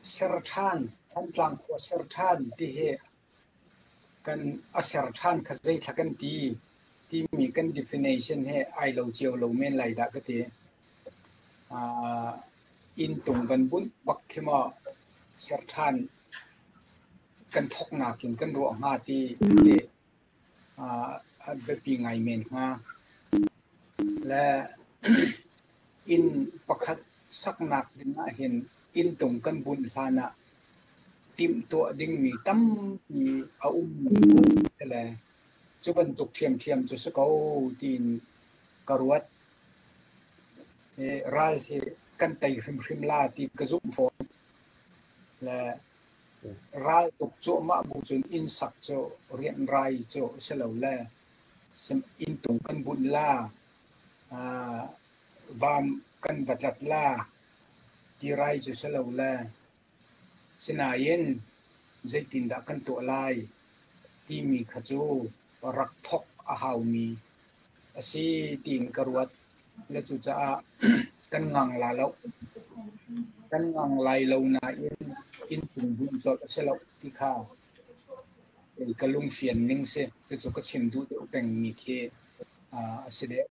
Ser ṭhan, Thantlang khua ser ṭhan ti hi kan a ser ṭhan kha zeithla kan ti timi kan definition he ai lo cio lo men lai dah ka ti. Inn tung van bunh bak khi maw ser ṭhan kan thawknak in kan ruah hnga ti hi a biapi ngai men hnga. Le inn pakhat saknak ding ahhin inn tung kan bunh hlan ah timhtuah dingmi tampi a ummi si le cu bantuk ṭhiamṭhiam cu si ko tiin ka ruat. Hi ral hi kan tei hrimhrim la ti ka zumh fawn. Le ral tuk cuahmah bu cun inn sak cu rianrai cu si lo le inn tung kan bunh la, vam kan va tlat la ti rai cu si lo le sinain zeitindah kan tuah lai timi kha cu rak thawk a haumi a si tiin ka ruat. Le cucaah kan ngang la lo. Kan ngang lai lo nain inn tung bunh colh a si lo ti kha ka lungfian ning si. Cucu ka chim duh deuh pengmi khi a si deuh.